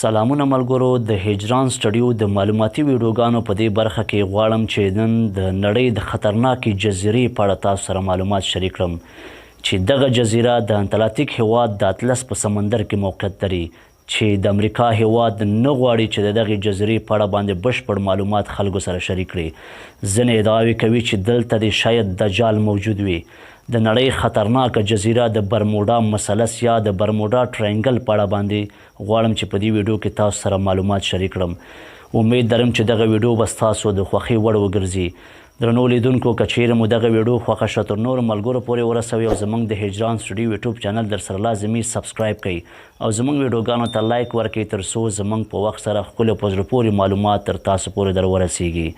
سلامونه ملګرو د هجران سټډیو د معلوماتي ویډیوګانو په دې برخه کې غواړم چې نن د نړۍ د خطرناکې جزیرې په اړه تاسو سره معلومات شریک کړم چې دغه جزیره د انتلاتیک هیواد د اطلس په سمندر کې موقعیت لري چې د امریکا هیواد نه غواړي چې د دغې جزیرې په اړه باندې بشپړ معلومات خلکو سره شریک کړي. ځینې ادعاوې کوي چې دلته دې شاید دجال موجود وي. د نړۍ خطرناکه جزیره د برموډا مثلث یا د برموډا ټراینګل په اړه باندې غواړم چې په دې ویډیو کې تاسو سره معلومات شریک کړم. امید لرم چې دغه ویډیو به ستاسو د خوښۍ وړ وګرځي. درنو لیدونکو که چیرې مو دغه ویډیو خوښه شوه تر نورو ملګرو پورې ورسوي او زمونږ د هجران سټوډیو یوټیوب چینل درسره لازمي سبسکرایب کړئ او زمونږ ویډیوګانو ته لایک ورکړئ تر څو زمونږ په وخت سره ښکلي او په زړه پورې معلومات تر تاسو پورې در ورسیږي.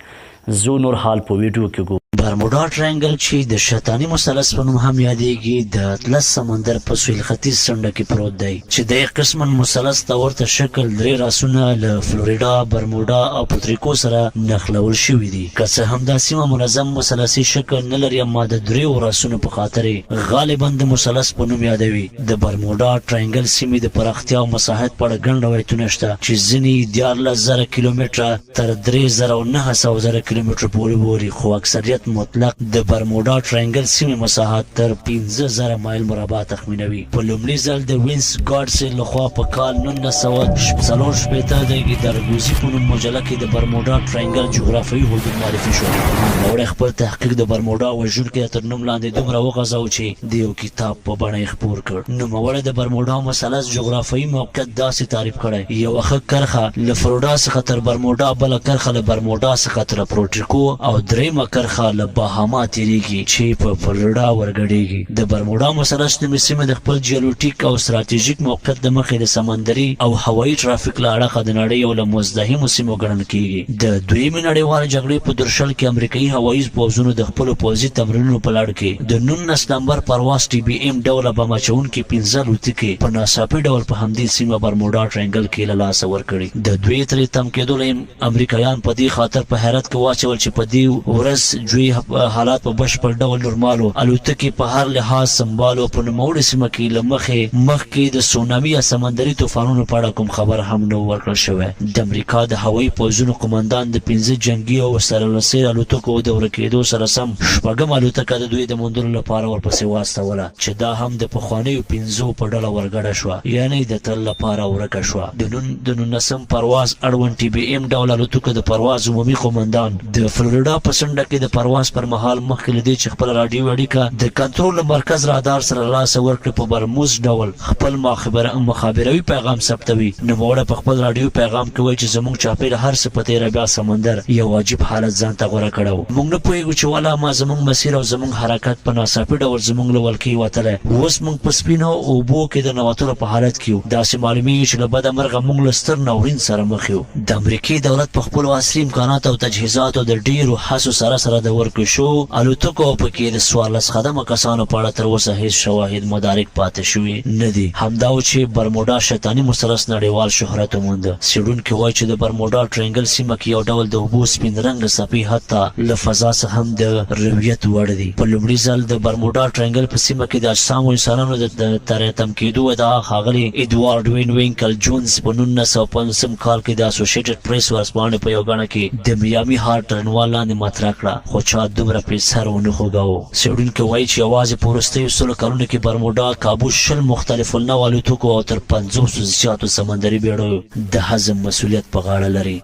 ځو نور حال په ویډیو کې ګورو. برموډا ټرینګل چې د شیطاني مثلث په نوم هم یادیږي د اطلس سمندر په سویل ختیځ څنډه کې پروت دی چې د قسما مثلث ته ورته شکل درې راسونه له فلوریډا، برموډا او پوتریکو سره نښلول شوي دي. که څه هم دا سیمه منظم مثلثي شکل نه لري اما د دریو راسونو په خاطر یې غالبا د مثلث په نوم یادوي. د برموډا ټراینګل سیمې د پراختیا او مساحت په اړه ګڼ روایتونه شته چې ځینې یې 13,000 کیلومتره تر 3900 زره کیلومترو پورې بولي، خو اکثریت مطلق د برموډا ټراینګل سیمې مساحت تر 5000 مایل مربع تخمینوي. په لومړي ځل د وینس ګاډسي له خوا په کال 1964 د ګیدارګوزي په نوم مجله کې د برموډا ټراینګل جغرافیوي حدود معرفي شو. نوموړی خپل تحقیق د برموډا وژونکی تر نوم لاندې دومره وغځاوه چې د یو کتاب په بڼه یې خپور کړ. نوموړی د برموډا مثلث جغرافیوي موقعیت داسې تعریف کړی، یوه ښه کرښه له فلوریډا څخه تر برموډا، بله کرښه له برموډا څخه تر پروټریکو او درېیمه کرښه له باهاما تېرېږي چې په فلوریډا ورګډېږي. د برموډا مثلث نومې سیمه د خپل جیولوټیک او ستراتیژیک موقعیت له مخې د سمندري او هوایي ټرافیک له اړخه د نړۍ یو له مزدحمو سیمو ګڼل کېږي. د دویمې نړیوالې جګړې په درشل کې امریکایي هوایي پوځونو د خپلو پوځي تمرینونو په لړ کې د 19 نمبر پرواز ټي بي ایم ډوله بم اچونکې پنځه الوتکې په ناڅاپي ډول په همدې سیمه برموډا ټرینګل کې له لاسه ورکړي. د دوی ترې تم کېدو له امریکایان په دې خاطر په حیرت کې واچول چې په دې ورځ جوي حالات په بشپړ ډول نورمال وو، الوتکې په هر لحاظ سمبال وو او په نوموړې سیمه کې له مخې مخکې د سونامي یا سمندري توفانونو په اړه کوم خبر هم نه و ورکړل شوی. د امریکا د هوایي پوځونو قوماندان د پنځه جنګي او سرلسیر الوتکو د ورکېدو سره سم شپږمه الوتکه د دوی د موندلو لپاره ورپسې واستوله چې دا هم د پخوانیو پنځو په ډله ورګډه شوه، یعنې د تل لپاره ورکه شوه. د نون د نولسم پرواز اړوند ټي بي ایم ډوله الوتکو د پرواز عمومي قوماندان د فلوریډا په څنډه کې د پرواز پر مهال مخکې له دې چې خپله راډیوي اړیکه د کنترول له مرکز رادار سره له لاسه ورکړي په مرموز ډول خپل مخابروي پیغام ثبتوي. نوموړی په خپل راډیوي پیغام کې وایي چې زموږ چاپېره هر څه په تېره بیا سمندر یو عجیب حالت ځان ته غوره کړی و. موږ نه پوهېږو چې ولې اما زموږ مسیر او زموږ حرکت په ناڅاپي ډول زموږ له ولکې وتلی. اوس موږ په سپینو اوبو کې د ننوتلو په حالت کې یو. داسې معلومېږي چې له بده مرغه موږ له ستر ناورین سره مخ یو. د امریکې دولت په خپلو عصري امکاناتو او تجهیزاتو د ډېرو هڅو سره سره د ورکو شوو الوتکو او په کې د 14 خدمه کسانو په اړه تر اوسه هېڅ شواهد مدارک پاتې شوي نه دي. همدا و چې برموډا شیطاني مثلث نړیوال شهرت وموند. څېړونکي وايي چې د برموډا ټرینګل سیمه کې یو ډول د اوبو سپین رنګه څپې حتی له فضا څخه هم د رویت وړ دي. په لومړي ځل د برموډا ټرینګل په سیمه کې د اجسامو انسانانو د ترتم کېدو ادعا ښاغلي ادوارډ وین وینکل جونز په 1950 کال کې د اسوشیټډ پریس ورځپاڼې په یو ګڼه کې د میامي هارټ تر عنوان لاندې مطرح کړه، خو چا دومره پرې سر ونه خوږاوه. څېړونکي وايي چې یوازې په وروستیو 100 کلونو کې برموډا کابو 20 مختلف النوع الوتکو او تر 50 زیاتو سمندري بېړیو د هضم مسوولیت په غاړه لري.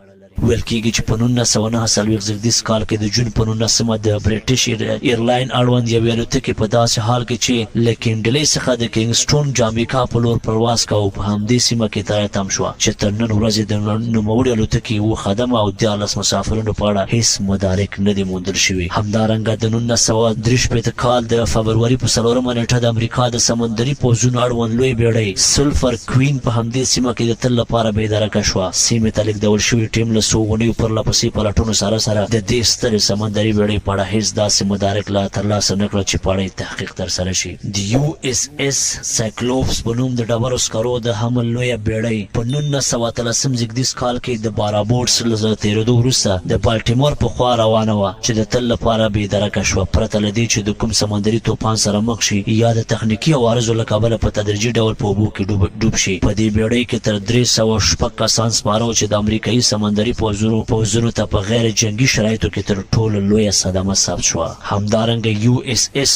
ویل کېږي چې په 1949 زېږدیز کال کې د جون په نولسمه د برېټش ایرلاین اړوند یوې الوتکې په داسې حال کې چې له کینډلې څخه د کینګسټون جامیکا په لور پرواز کاوه په همدې سیمه کې تری تم شوه چې تر نن ورځې د نوموړې الوتکې اووه خدمه او 13 مسافرینو په اړه هېڅ مدارک نه دي موندل شوي. همدارنګه د 1963 کال د فبروري په څلورمه نېټه د امریکا د سمندري پوځونو اړوند لوی بېړۍ سلفر کوین په همدې سیمه کې د تل لپاره بې درکه شوه. سیمې ته لېږدول شوي ټیم له څو اونیو پرله پسې پلټنو سره سره د دې سترې سمندري بیړۍ په اړه هیڅ داسې مدارک لا ترلاسه نه کړل چې په اړه یې تحقیق ترسره شي. د یو ایس ایس سایکلوپس په نوم د ډبرو سکرو د حمل لویه بیړۍ په 1918 زیږدیز کال کې د بارابوډس له تیریدو وروسته د بالټیمور په خوا روانه وه چې د تل لپاره بې درکه شوه پرته له دې چې د کوم سمندري توپان سره مخ شي یا د تخنیکي عوارضو له کبله په تدریجي ډول په اوبو کې ډوب شي. په دې بیړۍ کې تر 306 کسان سپاره وو چې د امریکایي سمندري پوځونو ته په غیر جنګي شرایطو کې تر ټولو لویه صدمه ثبت شوه. همدارنګه یو ایس ایس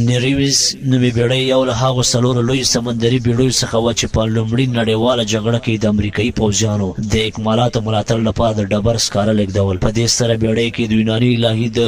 نیریویس نومې بېړۍ یو له هغو څلورو لویو سمندري بېړیو څخه وه چې په لومړي نړیواله جګړه کې د امریکایي پوځیانو د اکمالاتو ملاتړ لپاره د ډبر سکاره لېږدول. په دې ستره بېړۍ کې د یوناني الهي د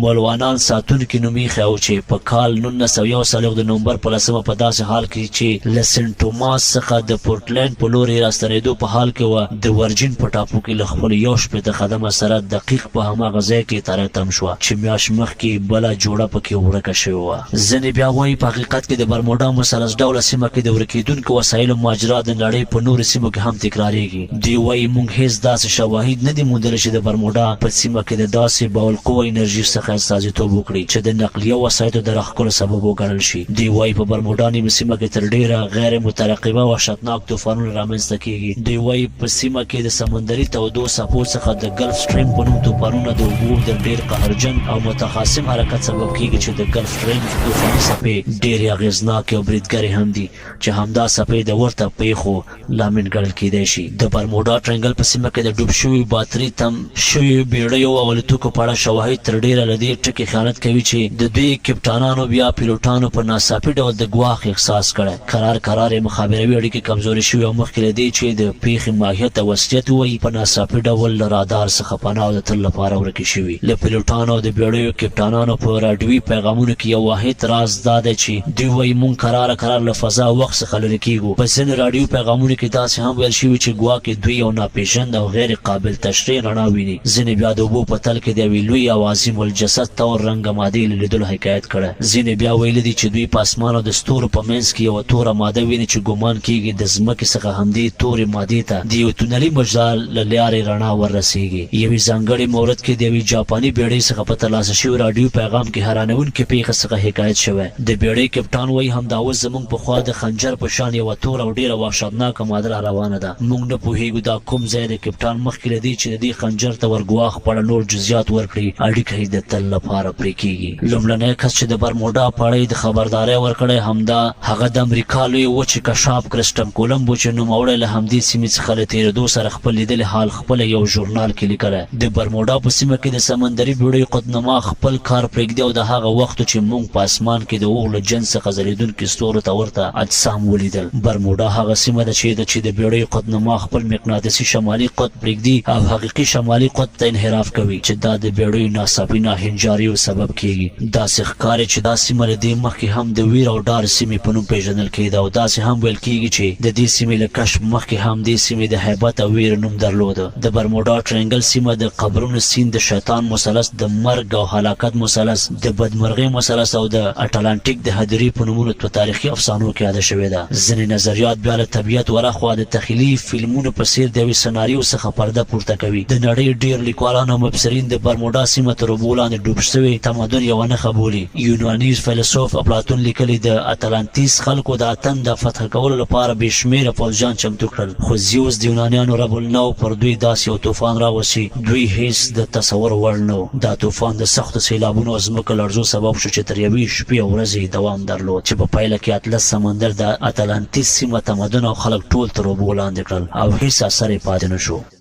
مولوانان ساتونکي نوم ایښی و چې په کال 1941 د نومبر په لسمه په داسې حال کې چې له سنټ توماس څخه د پورټلنډ په لوري راستنېدو په حال کې وه د ورجین په ټاپو کې له خپلو 61 خدمه سره دقیق په هماغه ځای کې تری تم شوه چې میاشت مخکې بله جوړه په کې ورکه شوې وه. ځینې بیا وايي په حقیقت کې د برموډا مثلث ډوله سیمه کې د ورکېدونکو وسایلو ماجرا د نړۍ په نورو سیمو کې هم تکرارېږي. دوی وايي موږ هېڅ داسې شواهد نه دي موندلي چې د برموډا په سیمه کې د داسې باالقوه انرژي څخه استازیتوب وکړي چې د نقلیه وسایطو د راښکلو سبب وګڼل شي. دوی وايي په برموډا نیمه سیمه کې تر ډېره غیر مترقبه وحشتناک توفانونه رامنځ ته کېږي. دوی وايي په سیمه کې د سمندري تودو څپو څخه د ګلف سټریم په نوم توپانونه د اوبو د ډېر قهرجن او متخاصم حرکت سبب کېږي چې د ګلف سټریم توفاني څپې ډېرې اغېزناکې او بریدګرې هم دي چې همدا څپې د ورته پېښو لامل ګڼل کېدای شي. د برموډا ټرینګل په سیمه کې د ډوب شویو باتري تم شویو بېړیو او الوتکو په اړه شواهد تر ډېره له دې ټکي خیانت کوي چې د دوی کپټانانو بیا پیلوټانو په ناڅاپي ډول د ګواښ احساس کړی. کرار کرار یې مخابروي اړیکې کمزورې شوې او مخکې له دې چې د پېښې ماهیت او اصلیت ووایي، په ناڅاپي ډول له رادار څخه پناه او د تل لپاره ورکې شوي. له پیلوټانو او د بېړیو کپټانانو په راډیويي پیغامونو کې یو واحد راز دا دی چې دوی وایي، موږ کراره کرار له فضا او وخت څخه لرې کېږو. په ځینو راډیويي پیغامونو کې داسې هم ویل شوي چې ګواکې دوی یو ناپېژند او غیر قابل تشریح رڼا ویني. ځینې بیا د اوبو په تل کې د یوې لویې او عظیم الجثه تور رنګه مادې له لیدلو حکایت کړی. ځینې بیا ویلي دي چې دوی په اسمان او د ستورو په منځ کې یوه توره ماده ویني چې ګومان کیږي د ځمکې څخه همدې تورې مادې ته د یو تونلي مجرا له لیارې رڼا ور رسیږي. یوې ځانګړې مورد کې د یوې جاپاني بیړۍ څخه په ترلاسه شوي راډیوي پیغام کې حیرانوونکې پیښه څخه حکایت شوی. د بیړۍ کپټان وایي همدا اوس زمونږ په خوا د خنجر په شان یوه توره او ډیره وحشتناکه ماده را روانه ده. مونږ نه پوهیږو دا کوم ځای دی. کپټان مخکې له دې چې د دې خنجر ته ور ګواښ په اړه نور جزیات ورکړي اړیکه یې د تل لپاره پرې کیږي. لومړنی کس چې د برموډا په اړه یې د خبرداری ورکړی همدا هغه د امریکا لوی وچې کشاف کرسټم کولمب و چې نوموړی له همدې سیمې څخه له تېرېدو سره خپل لیدلی حال خپله یو ژورنال کې لیکلی. د برموډا په سیمه کې د سمندري بیړیو قطبنما خپل کار پرېږدي او د هغه وخت و چې موږ په اسمان کې د اور له جنس څخه ځلېدونکي ستورو ته ورته اجسام ولیدل. برموډا هغه سیمه ده چېرته چې د بیړیو قطبنما خپل مقناطیسي شمالي قطب پرېږدي او حقیقي شمالي قطب ته انحراف کوي چې دا د بېړیو ناڅاپي ناهنجاریو سبب کېږي. داسې ښکاري چې دا سیمه له دې مخکې هم د ویر او ډار سیمې په نوم پېژندل کېده او داسې هم ویل کېږي چې د دې سیمې له کشف مخکې هم دې سیمې د هیبت او وېرې نوم درلود. د برموډا ټرینګل سیمه د قبرونو سیند، د شیطان مثلث، د مرګ او هلاکت مثلث، د بدمرغۍ مثلث او د اټلانټیک د هدیرې په نومونو په تاریخي افسانو کې یاده شوې ده. ځینې نظریات بیا له طبیعت وراخوا د تخیلي فلمونو په څېر د یوې سناریو څخه پرده پورته کوي. د نړۍ ډېر لیکوالان او مبصرین د برموډا سیمه تر اوبو لاندې ډوب شوی تمدن یوه نښه بولي. یوناني فیلسوف اپلاتون لیکلي، د اتلانتیس خلکو د اتن د فتح کولو لپاره بې شمېره پوځیان چمتو کړل، خو زیوس د یونانیانو رب النوع پر دوی داسې یو توفان راوست چې دوی هېڅ د تصور وړ نه و. دا توفان د سختو سېلابونو او ځمکو لړزو سبب شو چې تر یوې شپې او ورځې یې دوام درلود چې په پایله کې اطلس سمندر د اتلانتیس سیمه، تمدن او خلک ټول تر اوبو لاندې کړل او هیڅ اثر یې پاتې نه شو.